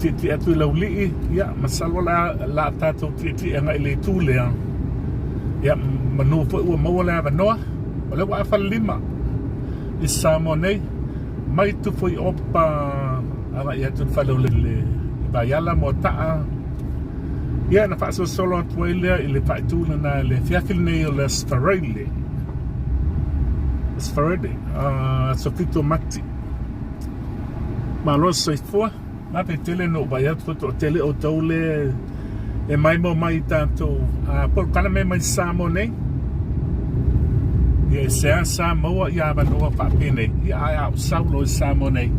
tietie atu i Laulii, ia, masalo o le a tatou tietie agai i le itu lea, ia, manu foi ua maua le avanoa, o lea ua afa le lima i Samoa nei, mai Tufuiopa agai atu i le fale o le Vaiala, Moataa, ia, ona faasolosolo atu ai lea i le faaitu lena i le afiafi lenei o le Aso Faraile, Aso Faraile, aso 7 o Mati. Malo le soifua. Vave tele ona ou vaai atu ua toatele outou le e maimoa mai i tatou polokalame mai Samoa nei. Ia e seasea maua ia avanoa faapenei, ia ae a ou sau loa i Samoa nei,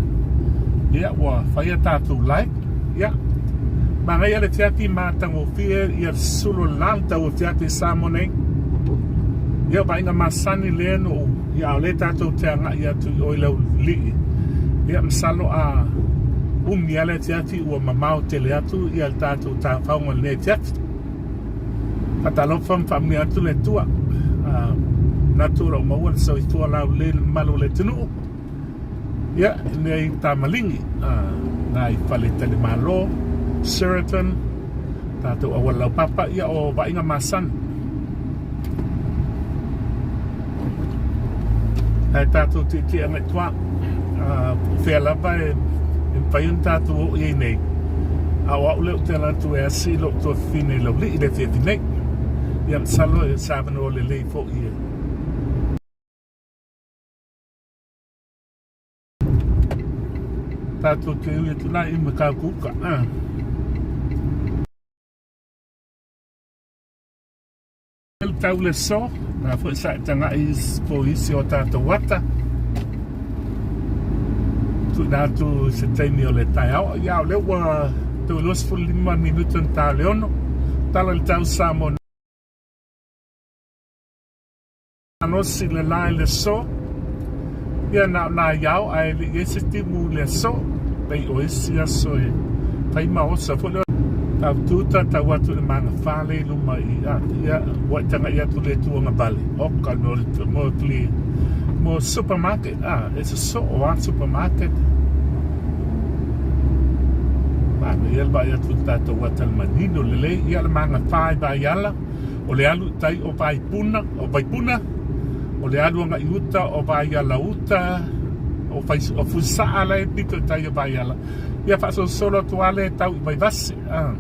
ia ua fai a tatou live. Ia, manaia le afiafi matagofie ia le sulu o le la le tauafiafi i Samoa nei. Ia o vaaiga masani lea na ou, ia a o lea tatou te agai atu i o i Laulii. Ia masalo a umi lava le afiafi ua mamao tele atu ia le tatou tafaoga i lenei afiafi. Faatalofa ma faamanuia atu le Atua. Manatu o lo o maua le soifua laulelei i le mamalu o le atunuu. Ia, nei tamaligi, nai faletalimalo, Sheraton, tatou auala laupapa, ia o vaaiga masani. Ae tatou tietie agai tua, po o fea lava e mafai ona tatou oo i ai nei, a o au lea ou te ala atu e asi lou tuafafine i Laulii i le afiafi nei. Ia masalo e se avanoa lelei foi e Tatou te ui atu la i Matautu uka. Tau le so, na foi sa e tagai po isi o tatou ata. Tuuina atu se taimi o le taeao. Ia, o lea ua toe 25 minuta ona ta o le 6. Tala le tau Samoa. Malosi le la i le aso, ia na o nai ao ae le i ai se timu i le aso, pei o isi aso e fai ma osa foi lea. Tau tuta tau atu i le magafa le i luma i a ia ua e tagai atu le tuagavale oka mo le mo le mo supermarket a e sosoo a supermarket manaia le vaai atu i le tatou ata le manino lelei ia le magafa i Vaiala. O le alu i tai o Vaipuna, o Vaipuna, o le alu agai i uta o Vaiala uta, o, Fai, o Fuisaa la e pito i tai o Vaiala. Ia faasolosolo atu lava lea e tau i Vaivase. Ah.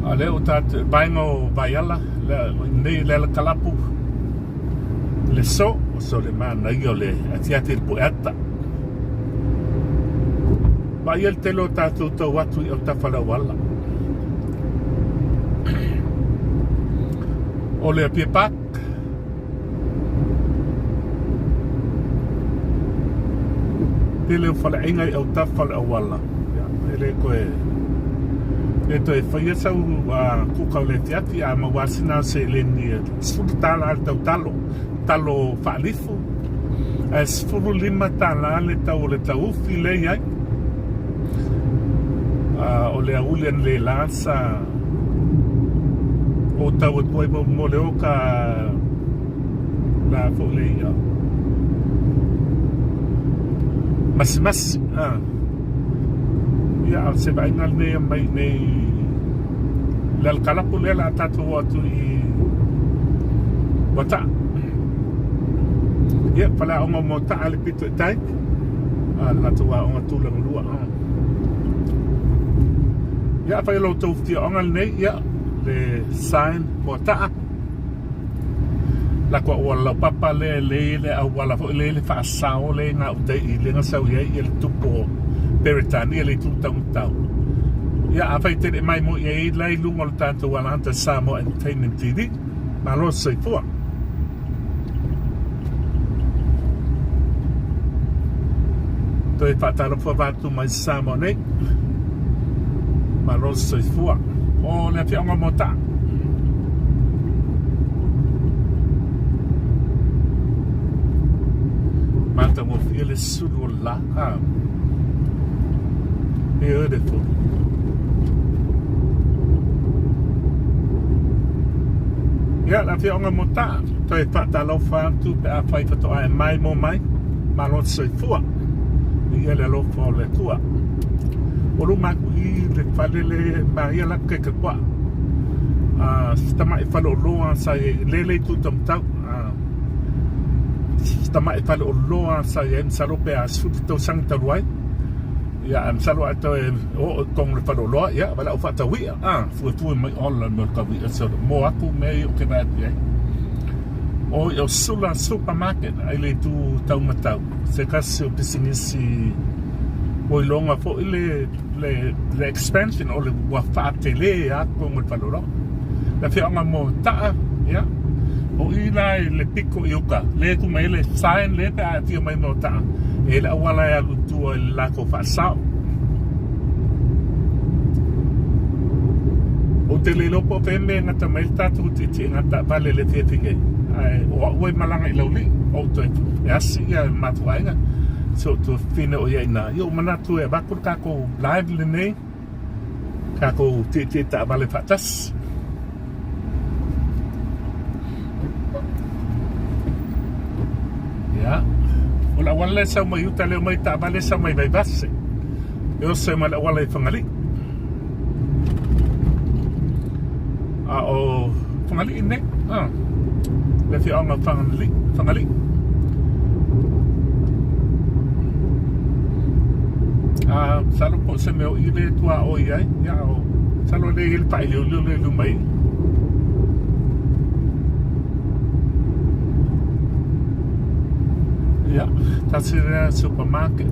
A lea o tatou, vaega o Vaiala, nei le alakalapu, le so, o so le manaia o le atiati i le pueata. Vaaia le tele o tatou tau atu i autafa o le auala. O le Apia Park. Tele o faleaiga i autafa o le auala. E le toe le toe faia sau kuka o le atiati a maua sina o seleni e $10 le tau talo, talo faalifu. Ae $15 le tau o le taufi lea e i ai. O le auli analeila sa ou tau atu ai mo le oka la foi le ia masimasi. Ia, a o se vaaiga lenei e aumai nei le alakalapu lea o le a tatou o atu i Moataa. Ia, faleaoga o Moataa le pito i tai, a le latou aoga tulaga lua. Ia, afai o lo outou afioaga lenei, ia, le sign Moataa. La ko auala laupapa lea e lei le auala foi lea le faasao lea i gauta i le na sau i ai le tupu o Peretania le itu taumatau. Ia, afai te le mai mo i ai la i luga o le tatou alahata Samoa Entertainment TV. Malo le soifua. Toe faatalofa atu mai Samoa nei. Malo le soifua. O le afioaga o Moataa. Matagofie le sulu o le la. Ah. Beautiful. Ia, le afioaga o Moataa. Toe faatalofa atu pe afai faatoa e maimoa mai. Malo le soifua. Viia le alofa o le Atua. O luma aku i le fale le manaia la ke ke puaa. Se tama'i faleoloa sa i ai le le itu taumatau. Se tama'i faleoloa sa i ai masalo pe a 10 tausaga talu ai. Ia ae masalo a toe oo i totonu o le faleoloa, ia valaau faataui'a, fuefue mai ola le mea o le taui'a solo mo aku mea ia ou te vaai atu i ai. O i o Sula Supermarket ai le itu taumatau, se tasi o pisinisi ua iloga foi le le le expansion o le ua faatele lava totonu o le faleoloa. Le afioaga mo Ta'a, ia, o i la i le pito i uka, lea e tu mai ai le sign lea pe a afio mai mo Ta'a, e i ai le auala e alu i tua i le latou faasao. Ou te le iloa po o fea mea e gata mai ai le tatou tietieina taavale i le afiafi nei, ae o au e malaga i Laulii, ou toe e asi ia le matou aiga, si ou tuafafine o i ai i ina. Ia ua manatu e avatu le tatou live lenei, tatou tietie taavale faatasi. Ia, o le auala lea e sau mai uta lea omai taavale sau mai Vaivase. E oso ai ma le auala i Fagalii. A o Fagalii nei, ah, le afioaga o Fagalii, Fagalii. A masalo po o se mea o i le tuaoi ai, ia o masalo lea e i ai le faaileoleo lea i luma i i. Ia, tasi lea supermarket.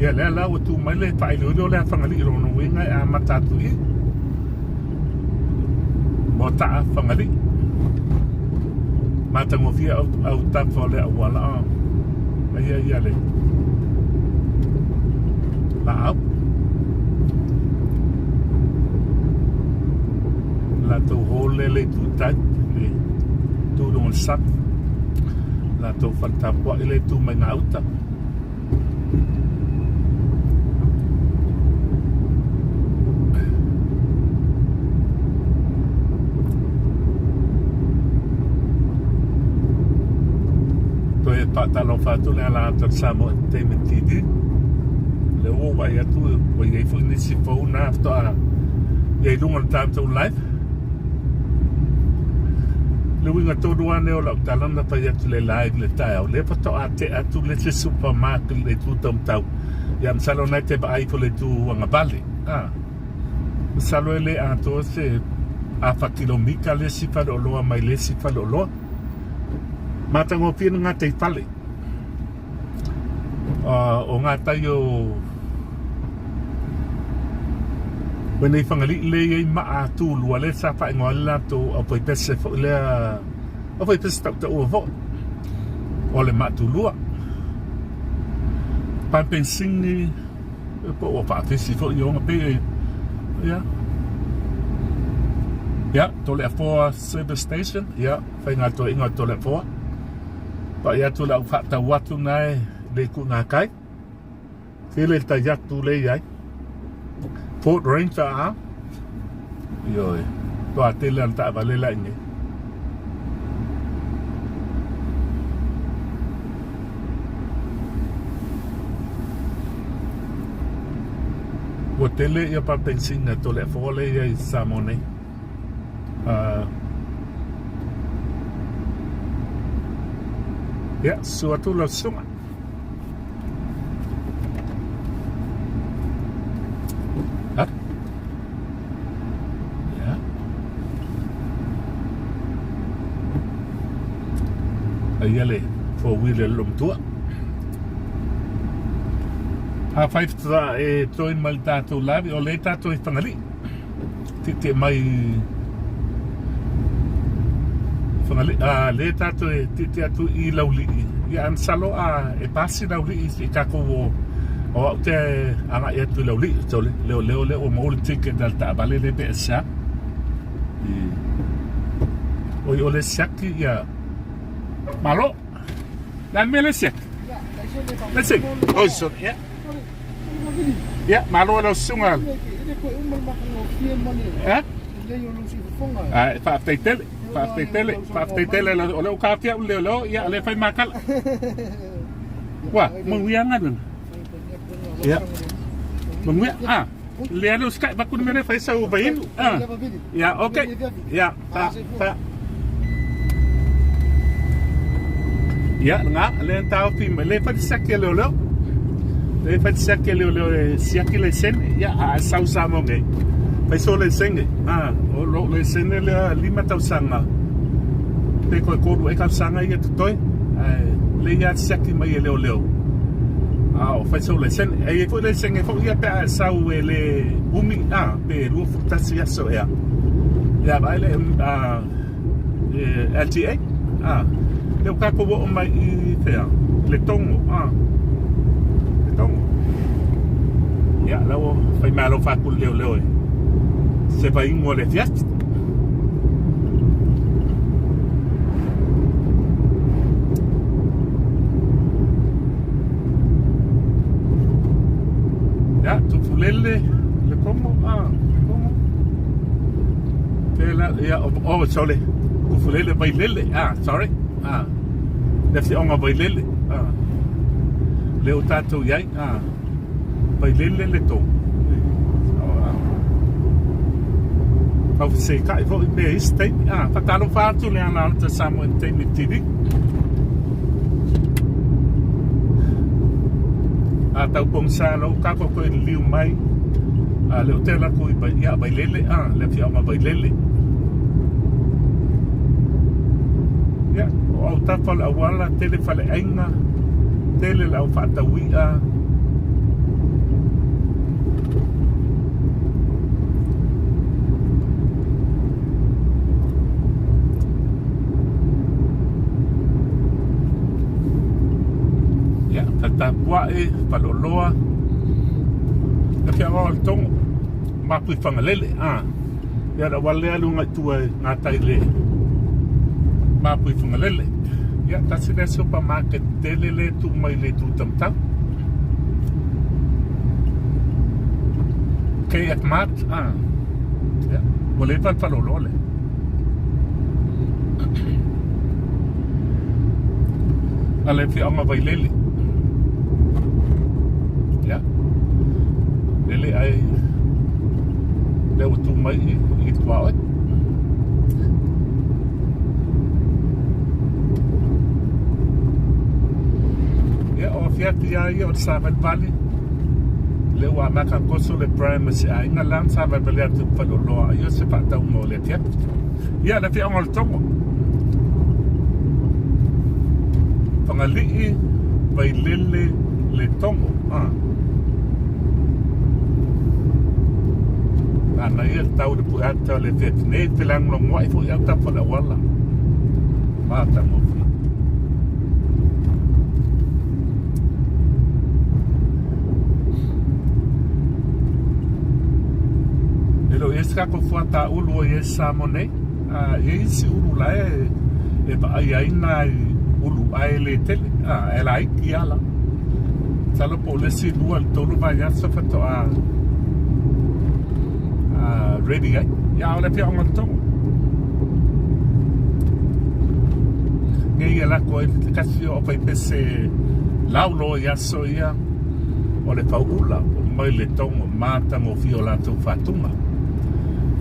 Ia, lea la ua tu mai le faailoilo lea Fagalii lona uiga e amata atu i Moata'a Fagalii. Matagofie autafa o le auala aia ia le laau. Latou hole le itu tai le tu luga o le sami. Latou fale tapuai le tu mai gauta. Toe faatalofa atu le ala atu o le Samoa Entertainment TV. Lea ua ou vaai atu ua i ai foi nisi fou na faatoa i ai i luga o le tatou live. Le uiga tonu lava lenei o lau tala na fai atu i le live i le taeao, lea faatoa tea atu le isi supermarket i le itu taumatau. Ia masalo o lena e te vaai ifo i le itu agavale. Masalo e le atoa se afa kilomita le isi faleoloa mai le isi faleoloa. Matagofie le gataifale o gatai o Lenei Fagalii lea e i ai maa tulua lea sa faaigoa ai le latou aufaipese foi lea aufaipese tautaua foi o le maa tulua. Papenisini po ua faafesi foi ona pei ia ia Toleafoa Service Station ia faigatoeaiga o Toleafoa. Pai atu lau faatau atu na e le tuugakai. Tele le tai atu le i ai. Ford Ranger a. Ioe. Toa tele ana taavale la i nei. Ua tele ia papenisini a Toleafoa lea i ai i Samoa nei. Ia, susu atu lau susuga. Ha? Ia. Aia le four-wheeler le lomatua. Afai faatoa e join mai le tatou live, o lea tatou e Fagalii. Tietie mai Fagalii, a lea tatou e tietie atu i Laulii. Ia ae masalo a e pasi Laulii se i tatou o o au te agai atu i Laulii. So le leoleo lea ua maua le ticket a le taavale lea pe aisea. Oi o le siaki ia Malo. Le a le mea le siaki? Le siaki. Oi so ia. Ia, malo e lau susuga. Eh? Ai, faafetai tele. Faafetai tele, faafetai tele o lea ua taofia au leoleo, ia o lea e fai makala. Ua, manuia galuega. Ia. Manuia. Ah, lea le usikai vaku le mea lea fai sau vainu. Ah. Ia, okay. Ia, fa, fa. Ia, lena, lea na taofi mai, lea e fai le siaki a leoleo. Lea e fai le siaki a leoleo e siaki laisene. Ia, a e sau Samoa nei, fai sou laisene. Ah, o lou laisene lea 5 tausaga, pe toe 3 ea tausaga ia totoe. Ae lea ia siaki mai e leoleo, a o fai sou laisene. E i ai foi laisene foi ia pe a e sau e le umi, ah, pe 21 aso ea. Ia, vaai lea, ah, LTA, ah, lea ua tatou oo mai i fea, Letogo, ah, Letogo. Ia, la ua faimalofa atu le leoleo e se vainu o le afiafi. Ia, Tufulele, Letogo, ah, Letogo. Pela, ia, oh, sorry. Tufulele, Vailele, ah, sorry. Ah, le afioaga o Vailele, ah, lea ua tatou i ai, ah, Vailele Letogo. Tau fesetai foi mea i isi taimi, ah, faatalofa atu le ala alata Samoa Entertainment TV. A tau pogisa lou tatou toe liliu mai, a lea ou te alu atu i ia Vailele, a le afioaga o Vailele. Ia, o autafa o le auala, tele faleaiga, tele le au faataui'a. Ia, Faletapuae, Faleoloa, le afioaga o Letogo, Mapuifagalele, a. Ia, le auala lea e alu agai i tua i gatai i le Mapuifagalele. Ia, tasi lea supermarket tele lea e tuu mai i le itu Tamatau. KF Mart, a. Ia, ua leva le faleoloa lea. A le afioaga Vailele. Ia. Lele ai lea ua tu mai i tuaoi. Ia, o afiafi lava ia o le savalivali. Lea ua amata ona toso le Brian ma se aiga la na savalivali atu i Faleoloa ia o se faatauga o le afiafi. Ia, le afioaga o Letogo. Fagalii, Vailele, Letogo. Ah. Manaia le tau i le pue ata o le afiafi nei, felagolagoai foi autafa o le auala. Matagofie. E le o i ai se tatou fuata ulu o i ai i Samoa nei. A i ai isi ulu la e e vaai ai nai ulu ae le tele, a e laiti lava la. Masalo po o le isi lua i le tolu vaiaso faatoa ready ai. Ia a o le afioaga o Letogo. Nei e lako ai le tasi o faipese lauloa i aso ia o le fauula mai Letogo matagofie o latou fatuga.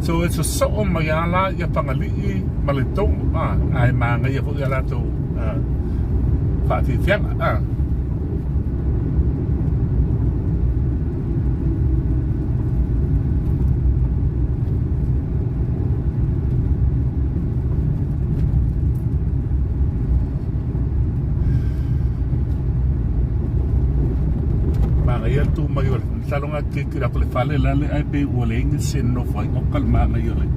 So e sosoo mai a la ia Fagalii ma Letogo a ae manaia foi a latou faafiafiaga a. Manaia le tu mai o le masalo na tilotilo atu i le fale la le ae pei ua leai nisi e nonofo ai oka le manaia o le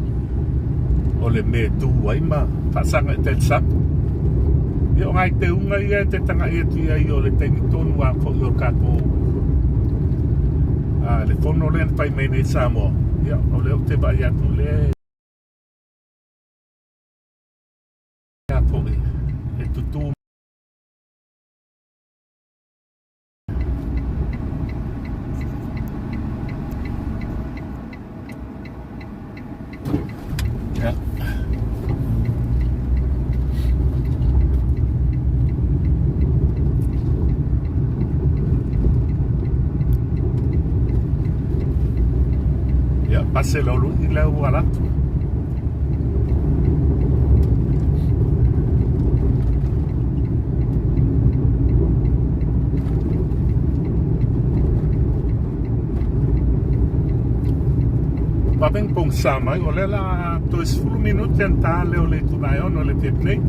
o le mea e tu ai ma faasaga i tai le sami. Ia o nai teuga ia e te tagai atu i ai o le taimi tonu lava foi o le tatou le fono lea na fai mai nei i Samoa, ia o lea ou te vaai atu lea foi e tutū Ia. pase Laulii lea ua alu atu. Vaveng pogisa mai, o lea la toe 10 minute ana ta lea o le itula e 6 i le afiafi nei.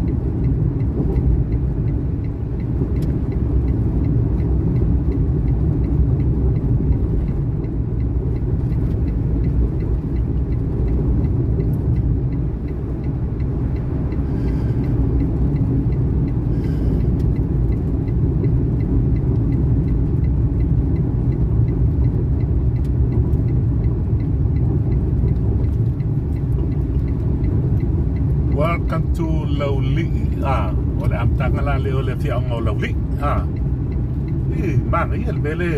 Welcome to Laulii. Ah, o le amataga la lea o le afioaga o Laulii. Ah, i manaia le mea le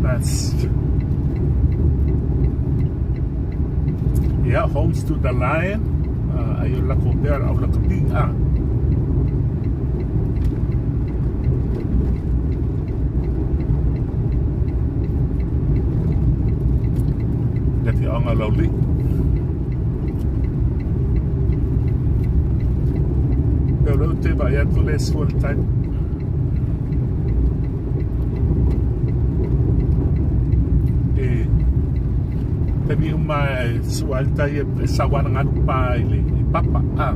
That's Yeah, homes to the lion. Ai o lako pea au lakapi. Ah. Le afioaga o Laulii. Pei o lea ou te vaai atu le sua le tai. E taimi uma e sua ai le tai e sau ana galu pa i le i papa a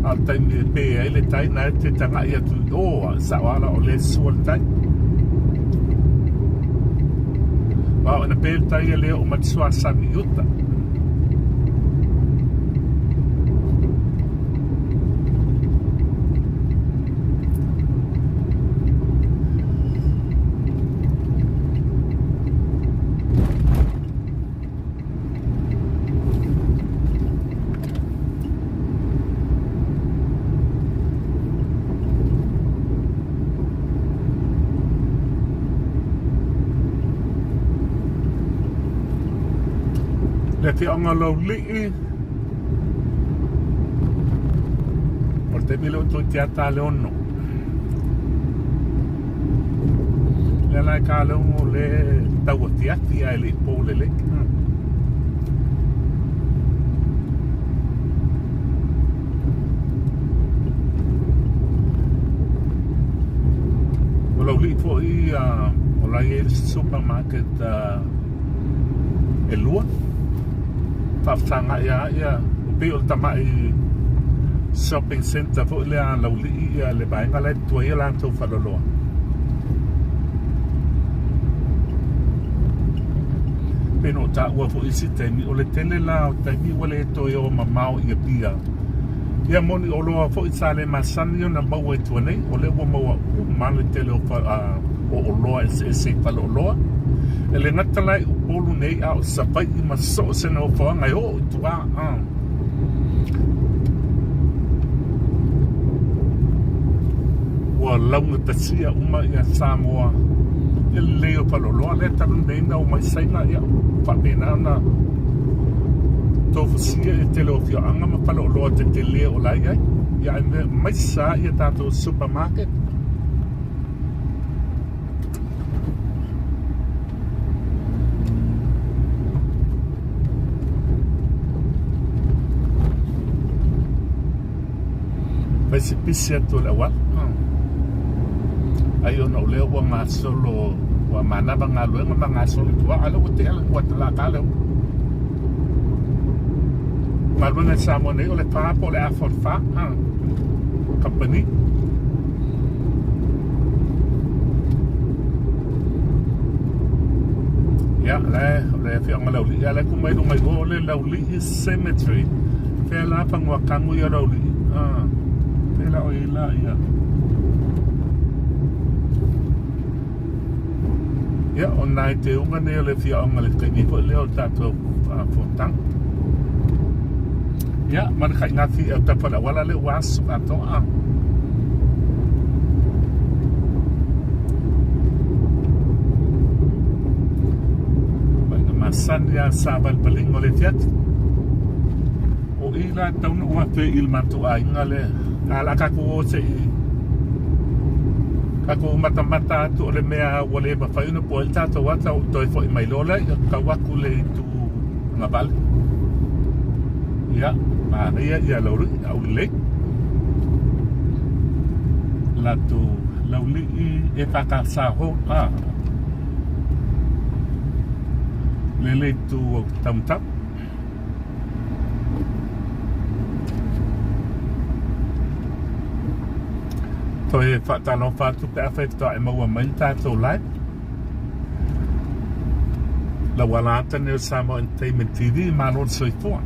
a o le taimi e pe ai le tai na e te tagai atu i o a sao ala o lea e sua le tai. Aua ona pe le tai e le oo mai le suasami i uta. Le afioaga o Laulii, o le taimi lea ua toe tiata le 6. Lea la e ka le 6 le tau atiati ae le i po lelei. O Laulii foi o la e i ai le supermarket e lua. Faafesagai lava ia, e pei o le tamai shopping centre foi lea a Laulii ia le vaega la e tuai ai latou faleoloa. Pei ona ou taua foi i isi taimi, o le tele la o taimi ua le toe o mamao i Apia. Ia moni oloa foi sa le masani ona maua i tua nei, o lea ua maua uma le tele o oloa eseese i faleoloa. E le gata la i Upolu nei, a o Savaii ma so o se nofoaga e oo i tua. Ua laugatasia uma ia Samoa i le lelei o faleoloa lea talu nei na omai Saina, ia faapena ona tofusia i le tele o afioaga ma faleoloa tetele o la e i ai, ia aemaise lava ia tatou supermarket. Fai se pisi atu o le auala. Ai ona o lea ua gasolo, ua manava galuega ma gasolo i tua, a lea ua tea le ua talaka lea. Galuega i Samoa nei o le fa po o le afa o le fa, kamupani. Ia, la o le afioaga Laulii, a la e ku mai luga i o le Laulii Cemetery. Fea la fanua kagu ia Laulii. Ah, fea la o i la ia. Ia, o nai te unga nei o le afioaga le taimi foi lea o le tatou fonotaga. Ia, ma le kaigafi e autafa le auala lea ua aso atoa. Ina masani a sa valipaliga o le afiafi. O i la tau na ou afe i le matou aiga lea. A la tatou o se i. Tatou matamata atu o le mea ua le mafai ona poa ai le tatou ata ua toe foi mai loa lea, ia tau atu le itu agavale. Ia, manaia ia Laulii, aulelei. Latou Laulii e whakasa ho, ah. Lele itu o tamatau. Toe faatalofa atu pe afai faatoa e maua mai le tatou live. Lau ala ata nei o Samoa Entertainment TV, malo le soifua.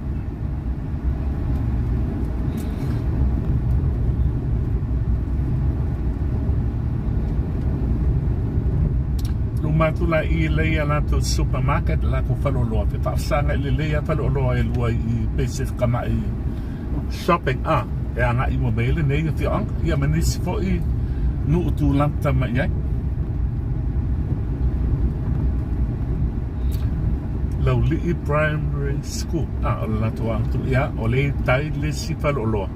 Luma atu la i lei a latou supermarket latou faleoloa pe faafesagai lelei a faleoloa e lua i pei se tamai shopping a e agai uma mai ai lenei afioaga ia ma nisi foi nuu tulata mai i ai. Laulii Primary School a o le latou aoga tu ia o lea i tai le isi faleoloa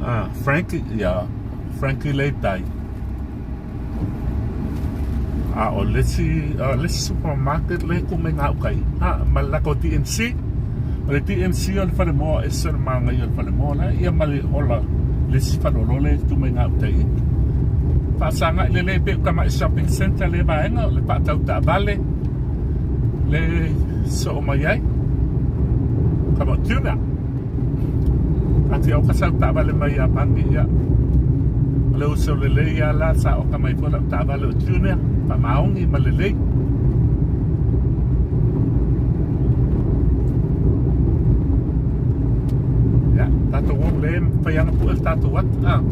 a Frankie ia Frankie lea i tai. A o le isi, o le isi supermarket lea e tuu mai gauta i, a, ma le latou DMC. O le DMC o le falemoa e ese le manaia o le falemoa la ia ma le ola le isi faleoloa lea e tuu mai gauta i. Faasagai lelei pei o tamai shopping centre lea vaega o le faatau taavale le soo mai ai. Come on, tune up. Ati au ka sau taavale mai Iapani ia o le uso lelei a la sa oka mai foi lau taavale o Junior faamaoni ma lelei. Ia tatou o le fai ana pue le tatou ata a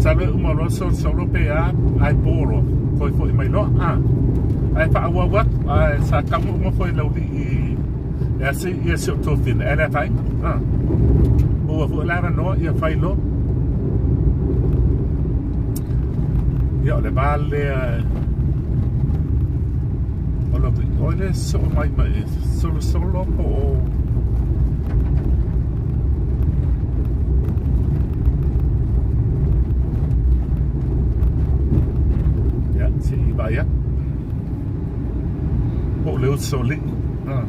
salo e uma loa solosolo pe a ae po loa toe foi mai loa a ae faaauau atu ae sa taunuu uma foi Laulii E ase ia si ou tofina, e le afaina. Ah. Maua foi le avanoa, ia fai loa. Ia o le va lea o lo o le soo mai mai solosolo po o Ia, se i vai atu. Po o le usoalii. Ah.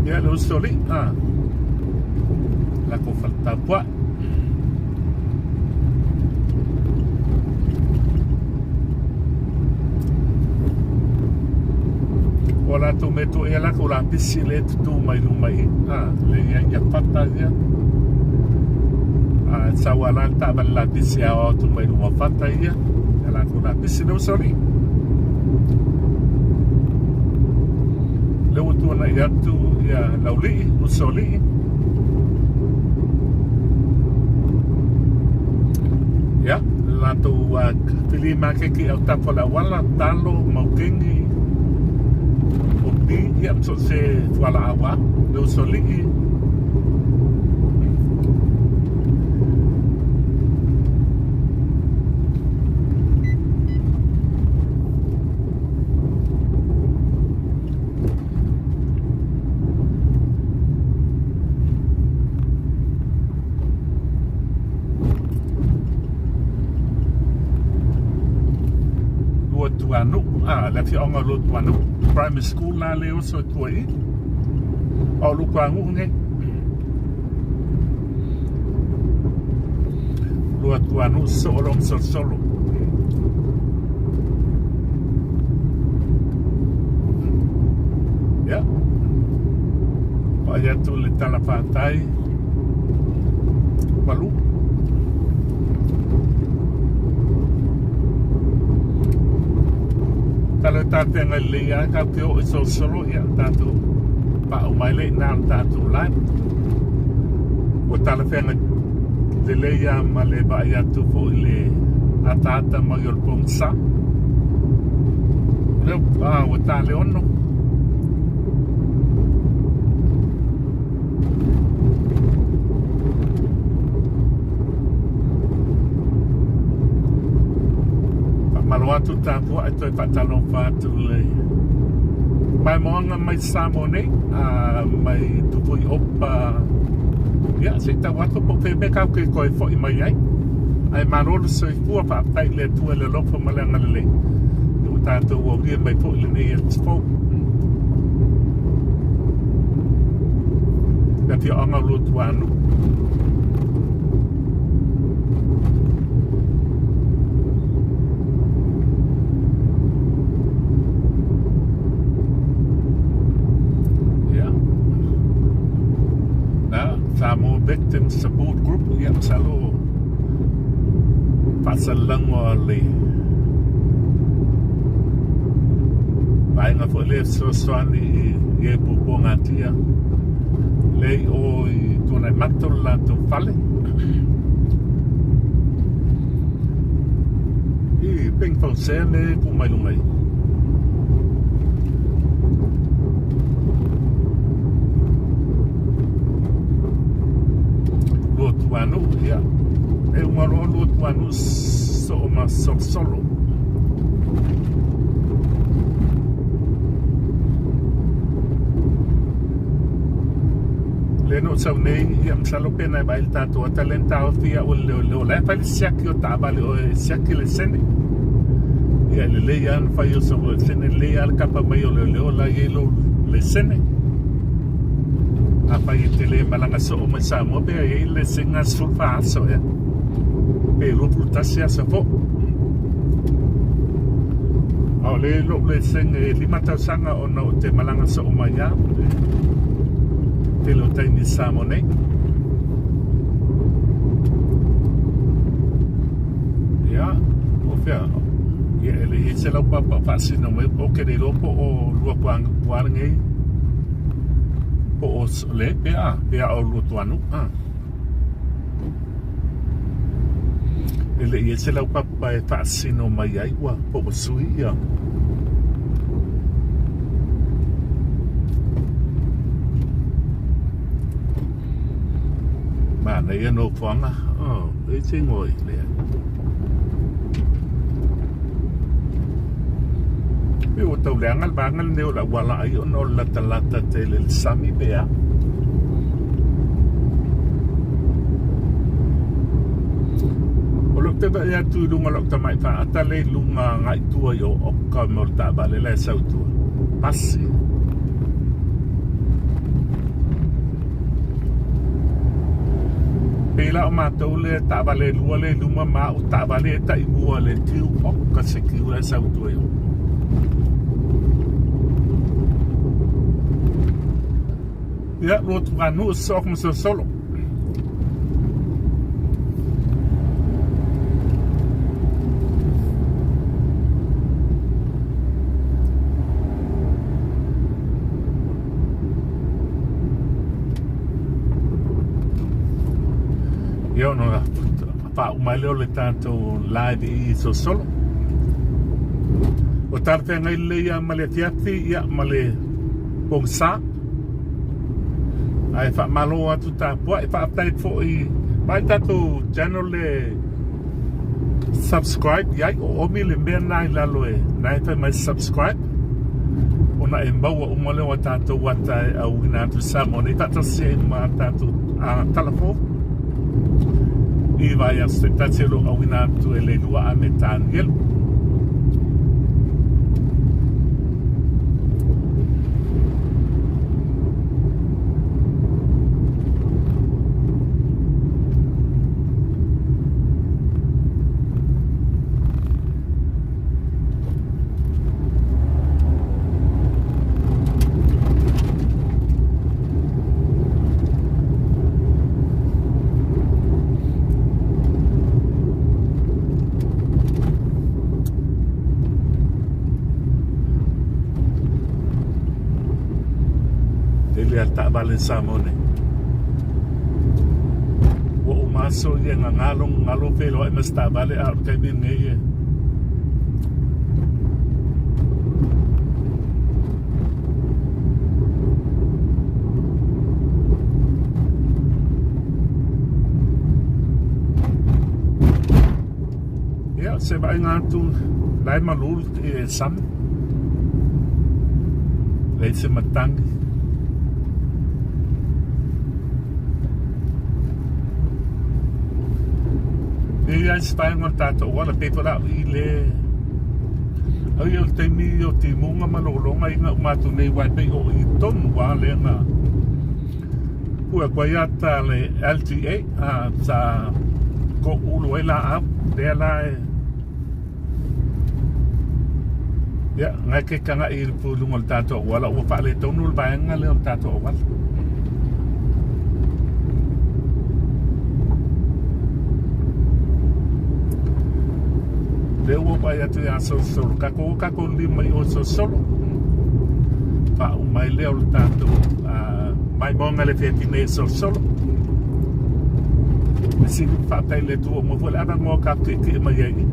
Ia le usoalii. Ah. Lako fale tapuai. O latou mea to ea lakou lapisi le tutu mai luma i a le ia ia fata ia a sau ala le taavale lapisi e ao atu mai luma fata ia ia lakou lapisi le usoalii. Lea ua tuanai atu ia Laulii, Usoalii. Ia, le latou fili makeki autafa o le auala, talo, maukeni, opi, ia, ma so o se fualaau lava. Le Usoalii. Luatuanuu, ah, le afioaga o Luatuanuu, primary school la le oso e tua i i. O Lutuanuu nei. Luatuanuu soo loa ma solosolo. Ia. Vaai atu le talafatai malu. Talo e tātea ngai lelei a kau te o i solosolo ia tātou paʻu mai le ina o tātou live. Ua talafeagai lelei lava ma le vaai atu foi i le ataata mai o le pogisa. Lea, ah, ua ta le 6. atu tapuaʻe toe faatalofa atu le maimoaga mai Samoa nei a mai Tupuiopa ia se i tau atu po o fea mea tatou te toe foi mai ai ae malo le soifua faafetai i le Atua i le alofa ma le agalelei ua tatou aulia mai foi lenei aso fou. Le afioaga o Luatuanuu. Ia. Na, Samoa Victim Support Group, ia, masalo faasalalaga le vaega foi lea e fesoasoani i e puapuagatia lea i o i Tuanaimato le latou fale. I ping fausea le ku mai luga i. Luatuanuu, ia. E uma loa Luatuanuu soo ma Solosolo. Lea na ou sau nei, ia masalo pe na e vaai le tatou ata lea na taofi au e le leoleo la e fai le siaki o taavale o e siaki lesene. Ia e lelei lava ona fai o sau lesene, lelei lava le kapa mai o leoleo la e i ai lou lesene. Afai e te le malaga soo mai Samoa pe i ai le lesega 14 aso ea, pe 21 aso foi. A o lea lou lesene e 5 tausaga ona ou te malaga soo mai lava i le tele o taimi i Samoa nei. Ia, o fea, ia e le i ai se laupapa o faasino mai, ou te le iloa po o Luatuanuu lenei, po o le, pe a, pe a o Luatuanuu, a. E le i ai se laupapa e faasino mai ai ua po ua sui ia. Manaia nofoaga. Oh, e te ingoa i lea. Pe ua tau leaga le vaega lenei o le auala ai ona o le latalata tele i le sami pe a. O lou fevaai atu i luga o lau tamai faata lea i luga agai tua i o Oka mo le taavale la e sau i tua. Pasi. Pei la o matou le taavale e lua lea i luma ma au taavale e tai mua le tiu oka se kiu la e sau i tua i o. Ia, Luatuanuu, Sosoo ma Solosolo. Ia ona faauma ai lea o le tatou live i Solosolo. Ua talafeagai lelei lava ma le afiafi ia ma le pogisa. Ae faamalo atu tapuai, faafetai foi mai tatou channel le subscribe iai o omi le mea na i lalo e na e fai mai subscribe ona e maua uma lea o tatou ata e auina atu i Samoa nei faatasi ai ma tatou tala fou i vaiaso taitasi o lo o auina atu e Leilua a me Tanielu. Tele a taavale Samoa nei. Ua uma aso ia gagalo gagalo feiloai ma se taavale a o le taimi lenei e Ia, se vaaiga atu La e malu le sami. Leai se matagi. E i ai se vaega o le tatou auala, pei foi la au i le au ia o le taimi o timuga ma lologa ia na uma atu nei aua e pei o i tonu lava lea na pue atu ai ata le LTA sa toulu ai laau lea la e Ia, na e ke taga'i i le luga o le tatou auala ua faaletonu le vaega lea o le tatou auala. Lea ua vaai atu ia Solosolo, tatou o tatou lima i o Solosolo. Faauma ai lea o le tatou maimoaga le feafi nei Solosolo. E sili faafetai i le Atua ua maua foi le avanoa tatou tietie mai ai i.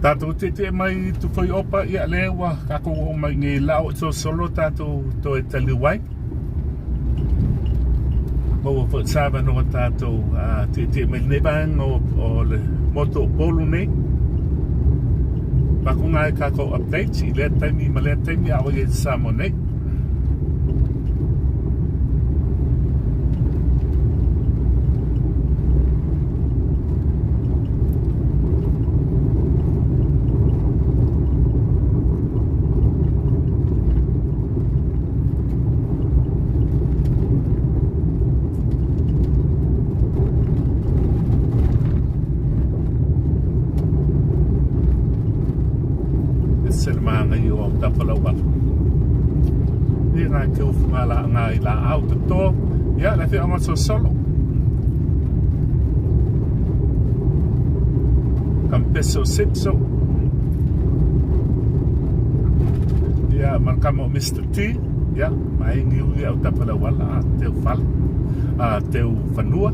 Tatou tietie mai i Tufoiopa, ia lea ua tatou oo mai nei lao i Solosolo tatou toe taliu ai. Maua foi se avanoa tatou tietie mai lenei vaega o le motu o Upolu nei. Avatu nai tatou updates i lea taimi ma lea taimi a o i ai i Samoa nei. Ese le māngai o autafa lauala. Ia ngā te ufu ngā la, ngā i la au te tō. Ia, le whia o solo. Kampeso sipso. Ia, ma le kama o Mr. T. Ia, ma e niu i autafa lauala a teu fale, a teu fanua.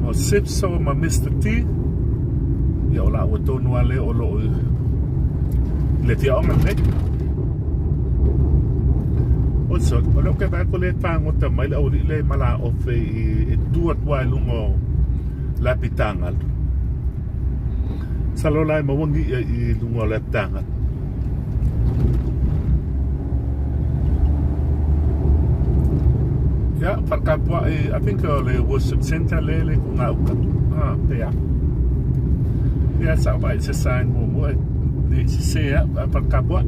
O Sipso ma Mister T, ia o lāua tonu lava lea o lo o i le fiaoga lenei. O so, o lea ou te vaai atu lea e fagota mai le aualii lea i Malaofe i, e tu atu lava i luga o le apitagalu. Masalo la e maua ni i'a i luga o le apitagalu. Ia, Falekapua'i, I think o le worship center lea le ku gauta. Ah, pe a. Ia, sa vaai se sign muamua e le sese au a Falekapua'i.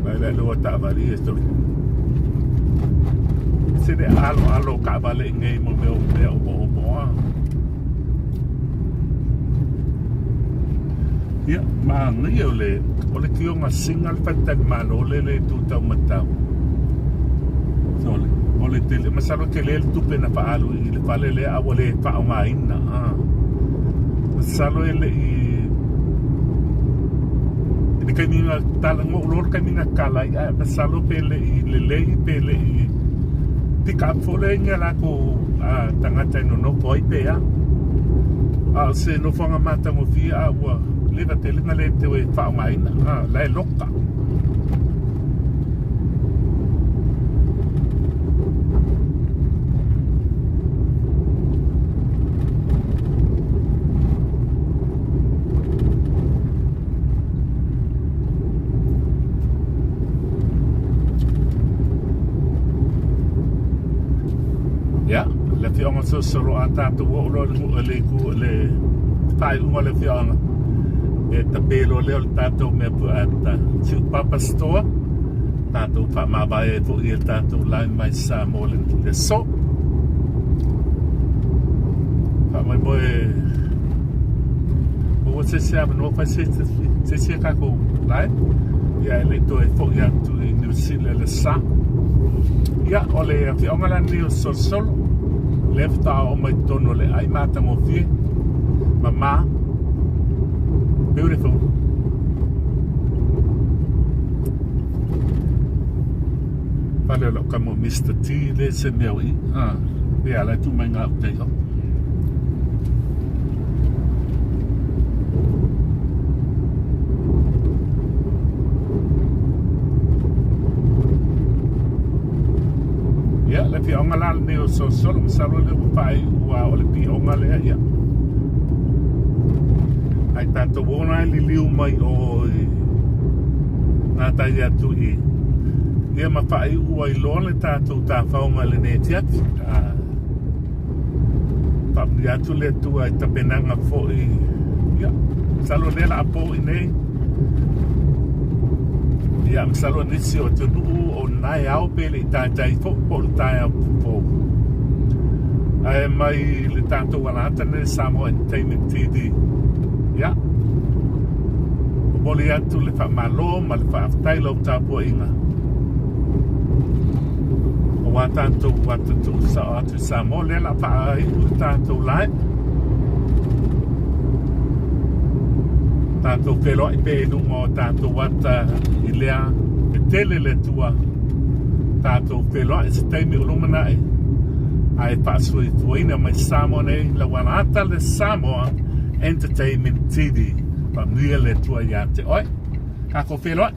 Mai le lua taavale ia tolu. Se le alo alo taavale i nei mo mea o mea o o a. Ia, manaia o le o le tioga singa le faletalimalo le le tu taumatau. So, o le tele, masalo tele le tupe na faaalu i le fale lea a ua le faaaogaina. Ah. Masalo e le i i le taimi na tala no lo le taimi na kala ai a masalo pe le i lelei pe le i pick up fo le ngia lako a tangata e nonofo ai pe a. A o se nofoaga matagofie a ua leva tele na le toe faaaogaina. A la e loka. Ia, le afioaga o Solosolo a tatou oo loa i le nuu le itu le faaiuga o le afioaga e tape loa lea o le tatou mea pueata Siupapa Store tatou faamavae ai foi i le tatou line mai Samoa le aso. Faamoemoe maua se isi avanoa fai se isi a tatou live ia e le i toe foi atu i New Zealand le sa. Ia, o le afioaga la lenei o Solosolo, lea faatoa oo mai totonu o le ai matagofie, mama, beautiful. Fale o lau tama o Mister T le se mea o i. Ah, ia la tu mai ngā utai o. Ia, le pioga la lenei o Solosolo, masalo le ua faaiu ua o le pioga lea, ia. Ai tatou ona e liliu mai o i gatai atu i ia ma faaiu ai loa le tatou tafaoga i lenei afiafi. Faamanuia atu le Atua i tapenaga foi ia masalo o lea o le a po i nei ia masalo o nisi o atunuu o lena e ao pe le i taitai foi po o le taeao fou ae mai le tatou alata nei Samoa Entertainment TV ia momoli atu le faamalo ma le faafetai i lau tapuaiga aua tatou ata tuusao atu i Samoa lea la faaiu le tatou live tatou feiloai pea i luga o tatou ata i lea e tele le Atua tatou feiloai se taimi o lumanai ae faasoifuaina mai Samoa nei lau alaata le Samoa Entertainment TV. Faamanuia le Atua ia te oe. Tatou feiloai.